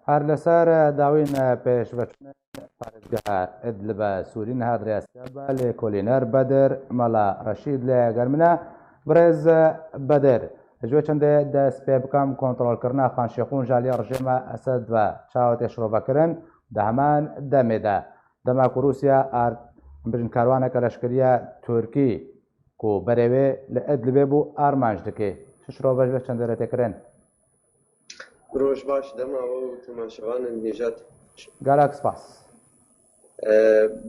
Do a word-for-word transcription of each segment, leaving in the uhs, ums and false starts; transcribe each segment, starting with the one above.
Her li ser dawîn pêşveçûnên parêzgeha Idlib Sûrî niha dirêjtir be lêkolîner Bedir Mela Reşîd li gel min e. Birêz Bedir, ji wê çendê dest pê bikim, kontrolkirina Xan Şêxûn ji aliyê rejîma Esed ve çawa tê şirovekirin di heman demê de? Dema ku Rûsya ar, em bijin karwaneke leşkeriya Tirkî ku berê wê li Idlibê bû armanc dike. Çi şirove ji vê çendê re tê kirin? Roj baş, dema we û temaşevanên hêja te. Gelek spas. E,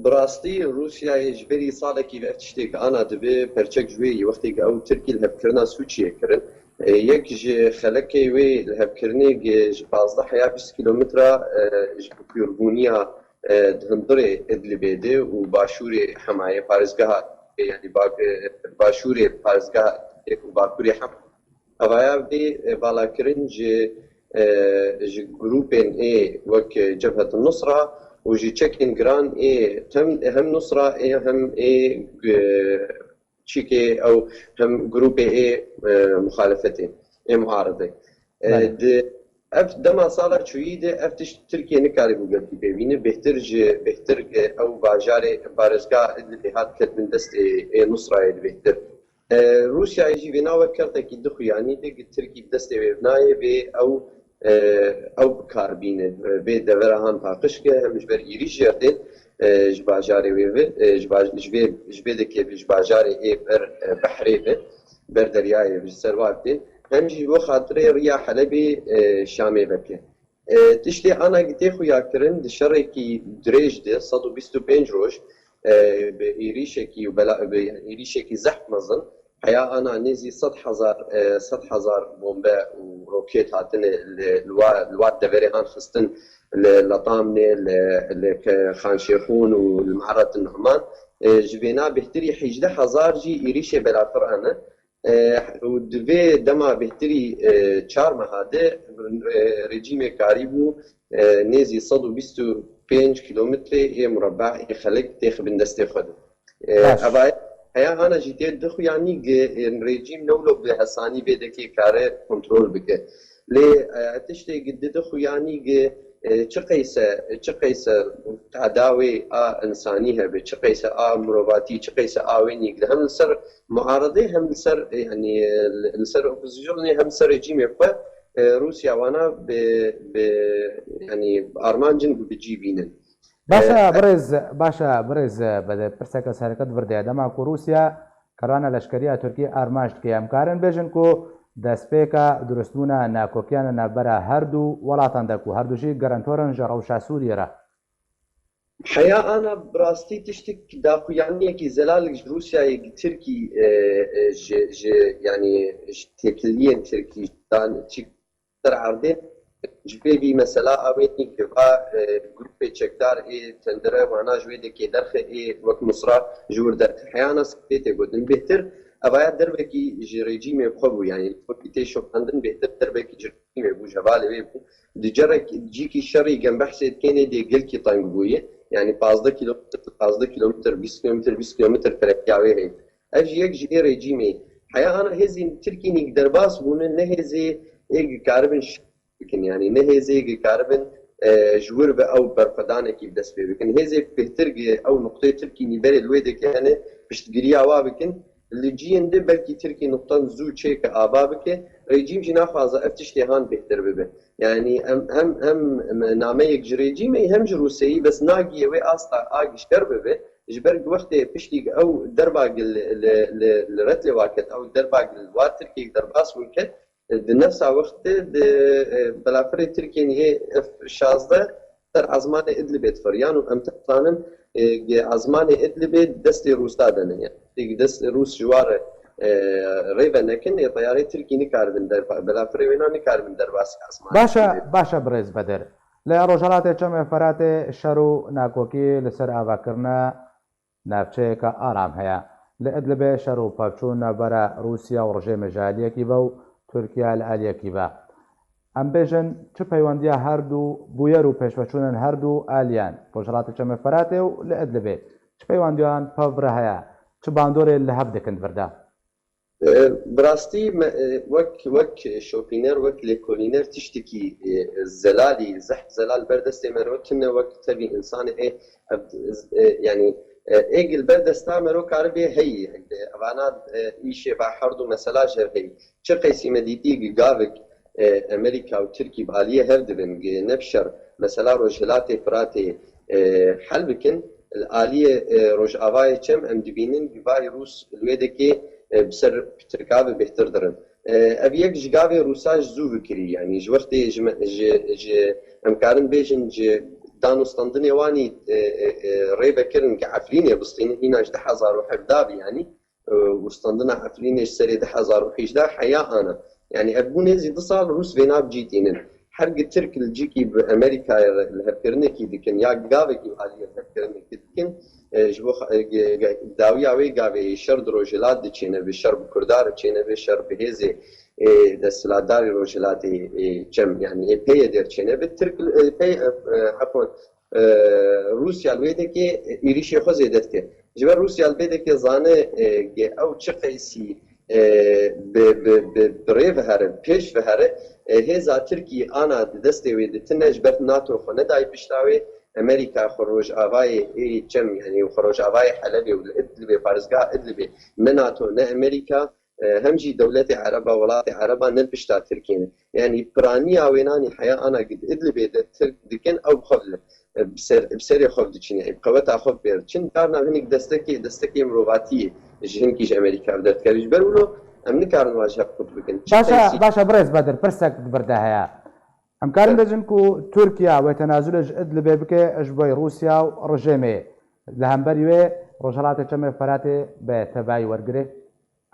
bi rastî Rûsyayê ji berî salekî ve ev tiştê ki ana dibe, perçek ji wê yî, wextê ki ew Tirkî li hevkirina Sûçiyê kirin. E, yek ji xelekê wê li hevkirinê gi ji pazdeh heya bîst kîlometre, e, ji bi kûrbûniya, e, di hundirê Idlibê de û başûrê Hemayê parêzgeha, e, yanî bak-, e, başûrê parêzgeha û bakurê Hema. Evaya vê, e, balakirin ji, e, ji grûpên ê wek Cebhet Nusra û ji çekên giran ê hem, hem Nusra ê hem ê, e, çîkê ew hem grûpê ê, e, muxalefetê, ê muaridê. E, Belê. Di ev dema sala çûyî de ev tişt Tirkiye nikarîbû gelkî pê bîne. Bêhtir ji, bêhtir, e, ew bajarê, parêzgeha Idlibê hat ketin destê ê Nusrayê di bêhtir. E, Rûsyayê jî vêna wek kertekî di xuyanî de gi Tirkî bi destê wê nayê vê ew, e, ew bi kar bîne. E, vê devera han paqij ke hem ji ber êrîş jê re tên, e, ji bajarê wê ve, e, ji baj-, ji vê, ji vê dekê ji bajarê ê ber, e, behrê ve, ber deryayê ve, ji ser wan tên, hem jî bo xatirê riya Helebê, e, Şamê veke. E, tiştê ana gi tê xuyakirin di şerekî dirêj de, sed û bîst û pênc roj, e, bi êrîşekî û bela-, bi êrîşekî zehf mezin, heya ana nêzî sed hezar, e, sed hezar bombe û roket hatine li, li wa, li wa deverê han xistin, li Letamnê, li, li Ke-, Xanşêxûn û li Me'ret Nu'man. E, ji vêna bêhtirî hejdeh hezar jî êrîşê belafir ane. E, û di vê dema bêhtirî, e, çar meha de, e, rejîmê karîbû, e, nêzî sed û bîst û pênc kîlometrê ê mureba ê xelek têxibin destê xwe de. E, Baş. Eva heya ana jî tê di xuyanî gi, e, rejîm ne wilo bi hesanî vê dekê kare kontrol bike. Lê, e, tiştê gi di, di xuyanî gi, e, çi qeyse, çi qeyse tadawê a insanî hebe, çi qeyse a mirovatî, çi qeyse a wênî, hem li ser muaredê, hem li ser, e, yanî, e, li ser opozisyonê, hem ser rejîmê xwe, e, Rûsya wana bi, bi, yanî, armancin bi cî bînin. Baş e, E, birêz, baş e, birêz, e, Bedir, pirseke sereke di vir de ye. Dema ku Rûsya karwana leşkeriya Tirkî armanc dike, em karin bêjin ku destpêka durustbûna nakokiyana navbera her du welatan de ku her du jî garantor in ji rewşa Sûriyê re. Heya ana bi rastî tiştik daxuyaniyekî zelal ji Rûsyayê, Tirkî, e, e, ji, ji, yanî ji têkiliyên Tirkî dan çi ser erdê. Ji vê bî mesela a wê nî ki va, e, grûpê çekdar ê tendire wana ji wê dekê derxe ê wek Nusra ji wir derxe. Heyana sê tê gotin. Bêhtir evaya derbekî ji rejîmê xwe bû, yanî wekî tê şopandin bêhtir derbekî ji rejîmê bû, ji hevalê wê bû. Di cerek, cîkî şerî gem behsê dikenê dê gelkî teng bûye. Yanî pazdeh kîlometr, pazdeh kîlometr, bîst kîlometr, bîst kîlometr ferekiya wê heye. Ev jî yek ji ê rejîmê. Heya ana hêzên Tirkî nîk derbas bûne, ne hêzê ê gi karibin ş-, bikin, yanî ne hêzê gi karibin, e, ji wir ve ew berxwedanekî bi dest pê bikin. Hêzê bêhtir gi ew nuqtê Tirkî nî berê li wê dekê hene, piştgiriya wa bikin. Li ciyên din belkî Tirkî nuqtan zû çêke ava bike. Rejîm jî naxwaze ev tiştê han bêhtir bibe. Yanî em, em, em nameyek ji rejîmê hem ji Rûseyî bes nagiye wê asta a gişker bibe. Ji ber wextê piştî ew derba li, li, li, li Retlê waket, ew derba li war Tirkiyê derbas bûn ket, di nefsa wextê di, e, belafirê Tirkiyê nihê F şazdeh ser ezmanê Idlibê difiriyan û em dizanin, e, gi ezmanê Idlibê destê Rûsa de ne. Yanî destê Rûs ji war, e, rê ve nekin, ê teyarê Tirkî nikaribin derba-, belafirê wêna nikaribin derbasî ezmanê Baş e, Idlibê. Baş e birêz Bedir. Li Rojhelatê Çemê Feratê şer û nakokî li ser avakirina navçeyeke aram heye. Li Idlibê şer û pevçûn navbera Rûsya û rejîmê ji aliyekî ve û Tirkiye li aliyekî ve. Em bêjin, çi peywendiya her du bûyer û pêşveçûnên her du aliyan, Rojhelatê Çemê Feratê û li Idlibê, çi peywendiyan pev re heye, çi bandorê li hev dikin di vir de? E, bi rastî me, e, wek, wek şopîner, wek lêkolîner tiştekî, e, zelalî, zehf zelal ber destê me re tune wek tevî insanê ê, ev-, e, yanî, e, ê gil ber desta me ro karibê heyî. Evana, e, îşê ba herd û mesela ji hev heyî. Çi qeysî me dîtî gi gavik, e, Amerîka û Tirkî bi aliyê hev dibin, gi nev şer mesela Rojhilatê Firatê, e, hel bikin. Li aliyê, e, Rojavayê Çem em dibînin gi vay Rûs li wê dekê, e, bi ser Tirka bi bêhtir dirin. E, ev yek ji gavê Rûsa ji zû bikirî, yanî ji wextê ji me, ji, ji, em karin bêjin ji dan û standinê wanî, e, e, e, rê vekirin ki Efrînê bistînin, hîna ji du hezar û hevdeh bî, yanî, e, û standina Efrînê ji serê du hezar û hejdeh heya ana. Yanî ev bû nêzî du sal Rûs vê nav cî tînin. Her gi Tirk li cîkî bi Amerîkayê re lihevkirinekî dikin ya gavekî aliyê lihevkirinekî dikin, e, ji bo xa-, e, ge-, ge-, dawiya wê gavê şer di rojhilat diçêne bi şer bi Kurda re çêne bi şer bi hêzê, e, desthilatdarê rojhilatê, e, Çem, yanî ê peyê der çêne bi Tirk, e, pey, e, e, efwan, e, Rûsya li wê dekê êrîşê xwe zêde dike. Ji ber Rûsya li vê dekê zane, e, ge ew çi qeysî, e, bi, bi, bi, bi rê ve here, pêş ve here, e, hêza Tirkî ana di destê wê di tine ji ber NATO xwe nedayê pişta wê, Amerîka xwe Rojavayê ê Çem, yanî xwe Rojavayê Helebê û li Idlibê, parêzgeha Idlibê, ne NATO ne Amerîka, e, hem jî dewletê Ereba, welatê Ereba ne li pişta Tirkiyê ne. Yanî piraniya wênanî heya ana gid Idlibê de Tirk dikin, ew bi xwe li, e, bi ser, bi serê xwe diçin, yanî bi qeweta xwe pêr diçin. Karna hinek destekê, destekê mirovatiyê ji hinkî ji Amerîka ve derdikeve. Ji ber wilo em nikarin wa ji hev qut bikin. Çi Başa, qeysî başa birêz Bedir, pirsek di vir de heye. Em karin bêjin ku Tirkiye wê tenazulê ji Idlibê bike ji bo Rûsya û rejêmê. Li hemberî wê Rojhilatê Çemê Firatê bi tevayî wergirê.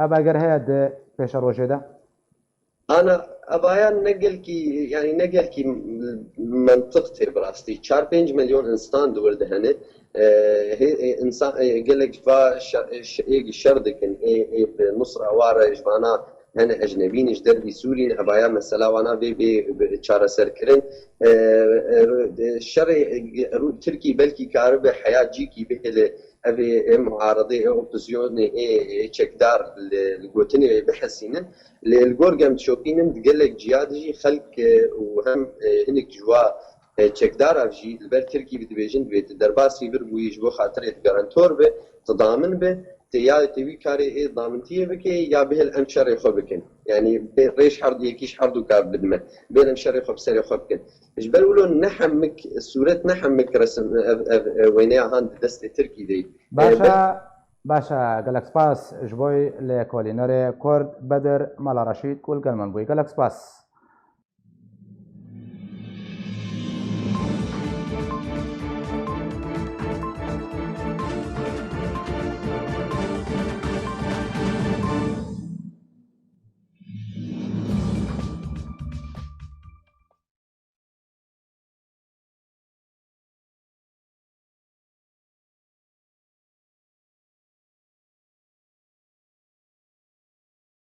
Ev eger heye di pêşerojê de? Ana, evaya ne gelkî, yanî ne gelkî mantiq tê bi rastî. Çar pênc milyon insan di wir de hene. E, hê, e, insan, e, gelek ji va şe-, e, şe-, ê şer dikin, ê, ê bi nusra wa re ji vana hene ecnebî ne, ji dervî Sûrî ne, evaya mesela wana vê bê, bê çareserkirin. E, e, şerê, e, Rû-, Tirkî belkî karibe heya cîkî bihêle, ev ê, ê muaredê, ê opozisyonê, ê, ê çekdar li, li gotinê wê bihesînin. Lê li gor gem dişopînin, di gelek ciya de jî xelk, e, û hem, e, hinek ji wa, e, çekdar ev jî li ber Tirkî bi dibêjin, divê tu derbasî vir bûyî ji bo xatirê tu garantor be, tu damin be, te ya te wî karê ê damintiyê bike, ya bihêl em şerê xwe bikin. Yanî bê rêj herd, yekî ji herdu kar bidime. Bêl em şerê xwe bi serê xwe bikin. Ji ber wilo ne hemik, sûret ne hemik resim, ev, ev, ev wêneya han di destê Tirkî de. E, Başa, be- başa, gelek spas ji bo lêkolînerê Kurd Bedir Mela Reşîd ku li gel min bûyî. Gelek spas.